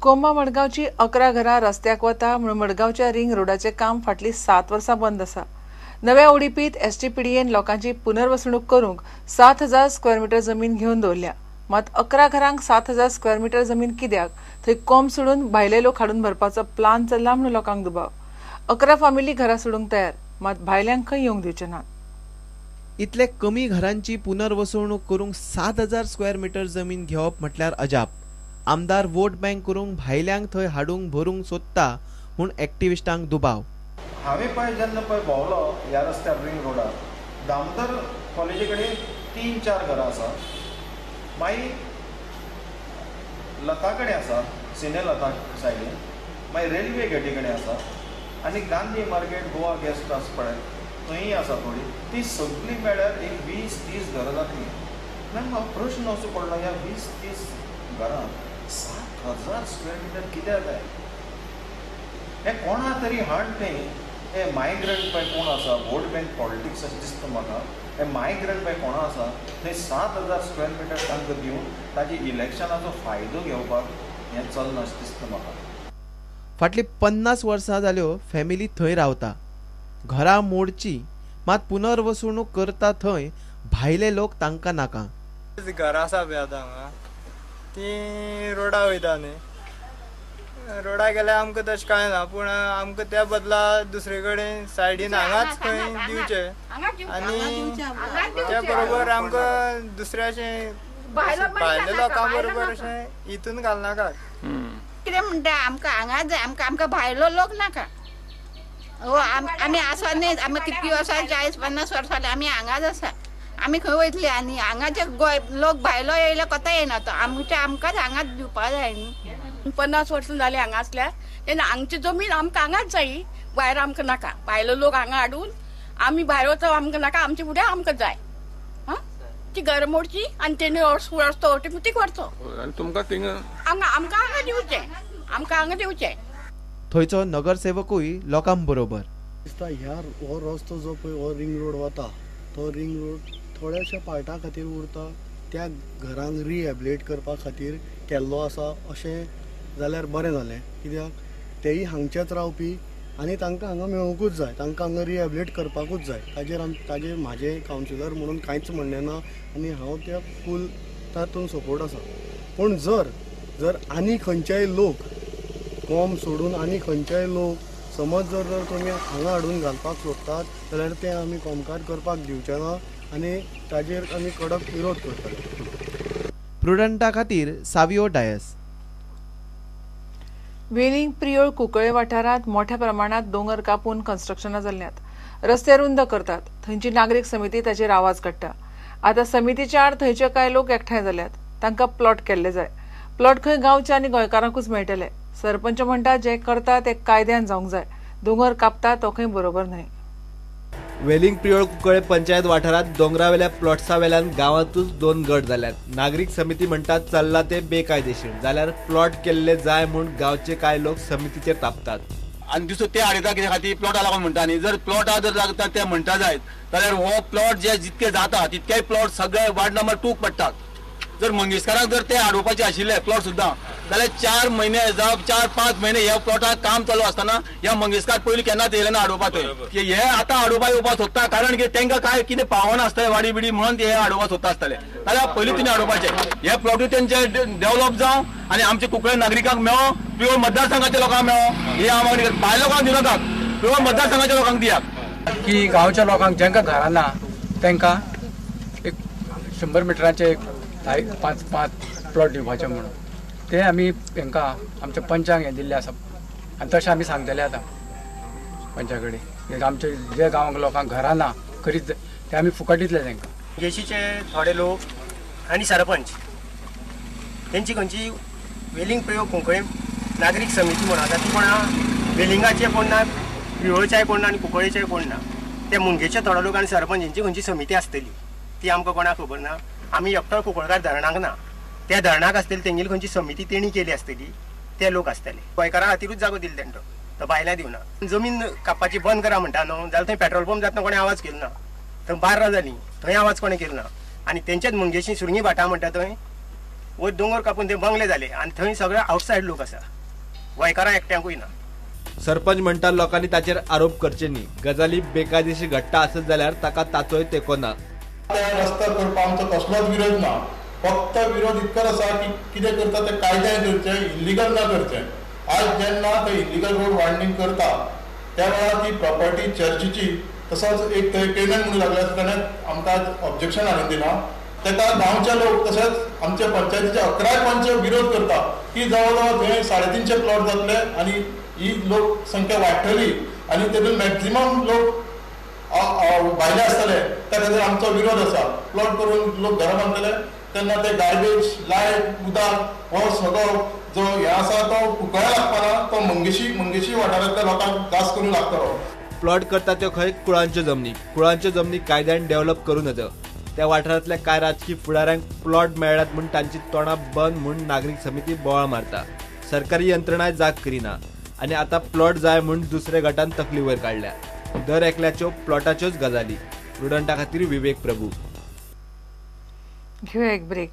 कोंबा मडगांवची 11 घरां रस्त्याक वता म्हणून मडगांवच्या रिंग रोडाचें काम फाटलीं 7 वर्सां बंद आसा. नव्या ओडीपीत एसटीपीडीएन लोकांची पुनर्वसणूक करूंक 7000 स्क्वेअर मिटर जमीन घेवन दवरल्या. मात 11 घरांक 7000 स्क्वेअर मिटर जमीन कित्याक, थंय कोंब सोडून भायले लोक हाडून भरपाचो प्लान चल्ला म्हणून लोकांक दुबाव. 11 फामिली घरां सोडूंक तयार, मात भायल्यांक खंय येवंक दिवचे नात. इतले कमी घरांची पुनर्वसणूक करूंक 7000 स्क्वेअर मिटर जमीन घेवप म्हटल्यार अजाप. आमदार वोट बँक करूंक भायल्यांक थंय हाडूंक भरूंक सोदता म्हूण एक्टिविस्टांक दुबाव. हांवें पळय जेन्ना पळय भोंवलो ह्या रस्त्यार रिंग रोडार, दामोदर कॉलेजी कडेन 3-4 घरां आसा, मागीर लता कडेन आसा, सिने लता सायडीन, मागीर रेल्वे गेटी कडेन आसा, आनी Gandhi market Goa guest house पळय थंय आसा थोडी. ती सगळीं मेळ्यार एक 20-30 घरां जातलीं. मागीर म्हाका प्रश्न असो पडलो, ह्या 20-30 घरांक 7000 स्क्वेअर मिटर कित्याक जाय? हें कोणा तरी हाड तें हे मायग्रंट पळय कोण आसा, वोट बँक पॉलिटिक्स अशें दिसता म्हाका. हे मायग्रंट पळय कोणा आसा थंय 7000 स्क्वेअर मिटर तांकां दिवन ताजे इलेक्शनाचो फायदो घेवपाक हें चलना अशें दिसता म्हाका. फाटलीं 50 वर्सां जाल्यो फॅमिली थंय रावता. घरां मोडची मात पुनर्वसणूक करता थंय भायले लोक तांकां नाका. घरां आसा पळय आतां हांगा ती रोडा वयता न्ही, रोडा गेल्यार आमकां तशें कांय ना, पूण आमकां त्या बदला दुसरे कडेन सायडीन हांगाच खंय दिवचे आनी त्या बरोबर आमकां दुसरे अशें भायल्या लोकां बरोबर अशें हितून घालनाकात. कितें म्हणटा, आमकां हांगाच जाय, आमकां आमकां भायलो लोक नाका. हो आमी आसा न्ही, आमी कितलीं वर्सां 40-50 वर्सां जालीं आमी हांगाच आसा, आमी खंय वयतली? आनी हांगाचे गोंय लोक भायलो येयलो कोता येयना तो, आमचे आमकांच हांगाच दिवपा जाय न्ही. 50 वर्सां जालीं हांगा आसल्यार तेन्ना हांगची जमीन आमकां हांगाच जायी, भायर आमकां नाका. भायलो लोक हांगा हाडून आमी भायर वचप आमकां नाका, आमचे फुडें आमकां जाय. हां, ती घरां मोडची आनी तेणी रस्तो ऑटोमॅटीक व्हरचो. तुमकां थिंगा हांगा आमकां हांगा दिवचें, आमकां हांगा दिवचें. थंयचो नगरसेवकूय लोकां बरोबर दिसता. ह्या हो रस्तो जो पळय हो रिंग रोड वता तो रिंग रोड थोड्याशा पार्टा खातीर उरता, त्या घरांक रिहेबिलिट करपा खातीर केल्लो आसा अशें जाल्यार बरें जालें. कित्याक तेय हांगचेच रावपी आनी तांकां हांगा मेळोवंकूच जाय, तांकां हांगा रिहेबिलिट करपाकूच जाय. ताजेर ताजेर म्हाजें कावन्सिलर म्हणून कांयच म्हणणें ना आनी हांव त्या फूल तातूंत सपोर्ट आसा. पूण जर जर आनी खंयचेय लोक कोम सोडून आनी खंयचेय लोक समज जर जर तुमी हांगा हाडून घालपाक सोदतात जाल्यार तें आमी कोमकार करपाक दिवचे ना आनी ताजेर आमी कडक विरोध करतले. प्रुडंटा खातीर सावियो डायस. वेलिंग प्रियोळ कुंकळे वाठारांत मोठ्या प्रमाणात दोंगर कापून कन्स्ट्रक्शनां जाल्यांत. रस्ते रुंद करतात, थंयची नागरीक समिती ताचेर आवाज काडटा. आतां समितीच्या आड थंयचे कांय लोक एकठांय जाल्यात, तांकां प्लॉट केल्ले जाय. प्लॉट खंय गांवच्या आनी गोंयकारांकूच मेळटले. सरपंच म्हणटा जे करता ते कायद्यान जावंक जाय, दोंगर कापता तो खंय बरोबर न्हय. वेलिंग प्रियोळ कुंकळे पंचायत वाठारांत दोंगरावेल्या प्लॉट्सा वेल्यान गांवांतूच 2 गट जाल्यात. नागरीक समिती म्हणटात चल्ला ते बेकायदेशीर, जाल्यार प्लॉट केल्ले जाय म्हूण गांवचे कांय लोक समितीचेर तापतात. आनी दुसरो ते हाडयता कित्या खातीर प्लॉटा लागून म्हणटा न्ही, जर प्लॉटा जर लागता ते म्हणटा जायत जाल्यार हो प्लॉट जे जितके जाता तितकेय प्लॉट सगळे वार्ड नंबर 2 पडटात. जर मंगेशकारांक जर ते हाडोवपाचे आशिल्ले प्लॉट सुद्दां जाल्यार 4 म्हयने जावं 4-5 म्हयने ह्या प्लॉटाक काम चालू आसतना ह्या मंगेशकार पयलीं केन्नाच येयले ना हाडोवपाक. थंय हे आतां हाडोवपाक येवपाक सोदता, कारण की तांकां काय कितें पावना आसतलें वाडी बिडी म्हणून ते हे हाडोवपाक सोदता आसतले. जाल्यार पयलीं तुमी हाडोवपाचे हे प्लॉटूय तेंचे डेव्हलप जावं आनी आमचे कुंकळे नागरिकांक मेळो, प्रियोळ मतदारसंघाच्या लोकांक मेळो. हे हांव भायल्या लोकांक दिवं नाकात, प्रियोळ मतदारसंघाच्या लोकांक दियात. की गांवच्या लोकांक जांकां घरां ना तांकां एक 100 मिटरांचे एक 5-5 प्लॉट दिवपाचे म्हणून ते आमी हांकां आमच्या पंचांक हें दिल्लें आसा आनी तशें आमी सांगतले आतां पंचा कडेन आमचे जे गांवांक लोकांक घरां ना खरीच ते आमी फुकट दितले तांकां. मंगेशीचे थोडे लोक आनी सरपंच तेंची खंयची वेलिंग प्रियोळ कुंकळे नागरीक समिती म्हणून आसा ती कोणा वेलिंगाचे कोण ना, प्रियोळच्याय कोण ना आनी कुंकळेचेय कोण ना. ते मंगेशचे थोडे लोक आनी सरपंच हेंची खंयची समिती आसतली ती आमकां कोणाक खबर ना. आमी एकटो कुंकळकार धरणाक ना, त्या धरणाक आसतली तेंगेली खंयची समिती तेणी केली आसतली ते लोक आसतले. गोंयकारां खातीरूच जागो दिलो तेंचो, तो भायल्या दिवना. जमीन कापपाची बंद करा म्हणटा न्हू, जाल्यार थंय पेट्रोल पंप जातना कोणें आवाज केलो ना, थंय बार्रां जालीं थंय आवाज कोणें केलो ना. आनी तेंच्याच मंगेशी सुरंगी भाटा म्हणटा थंय वयर दोंगर कापून ते बंगले जाले आनी थंय सगळे आवटसायड लोक आसा, गोंयकारां एकट्यांकूय ना. सरपंच म्हणटा लोकांनी ताचेर आरोप करचे न्ही. गजाली बेकायदेशीर घडटा आसत जाल्यार ताका ताचोय तेंको ना. रस्तो करपाक आमचो कसलोच विरोध ना, फक्त विरोध इतकोच आसा की कितें करता तें कायद्यान करचें, इल्लिगल ना करचें. आज जेन्ना थंय इल्लिगल रोड वायडनींग करता त्या वेळार ती प्रॉपर्टी चर्चीची तसोच एक थंय टेनंट म्हणून लागले आसा, ताणें आमकां ऑब्जेक्शन हाडून दिलां. ताका गांवचे लोक तशेंच आमच्या पंचायतीचे 11 पंच विरोध करता की जवळ जवळ थंय 350 प्लॉट जातले आनी ही लोकसंख्या वाडटली आनी तेतून मॅक्झिमम लोक भायले आसतले. त्या खातीर आमचो विरोध आसा. प्लॉट करून लोक घरां बांदतले तेन्ना ते गार्बेज, लायट, उदक हो सगळो जो हे आसा तो कुंकळ्या लागपाना, तो मंगेशी मंगेशी वाठारांतल्या लोकांक जास्त करून लागतलो. प्लॉट करता त्यो खंय कुळांच्यो जमनी, कुळांच्यो जमनी कायद्यान डेव्हलप करूं नजो. त्या वाठारांतल्या कांय राजकी फुडाऱ्यांक प्लॉट मेळ्ळ्यात म्हूण तांची तोंडां बंद म्हूण नागरीक समिती बोवाळ मारता. सरकारी यंत्रणाय जाग करिना आनी आतां प्लॉट जाय म्हूण दुसऱ्या गटान तकली वयर काडल्या. दर एकल्याच्यो प्लॉटाच्योच गजाली. प्रुडंटा खातीर विवेक प्रभू. घेऊया एक ब्रेक.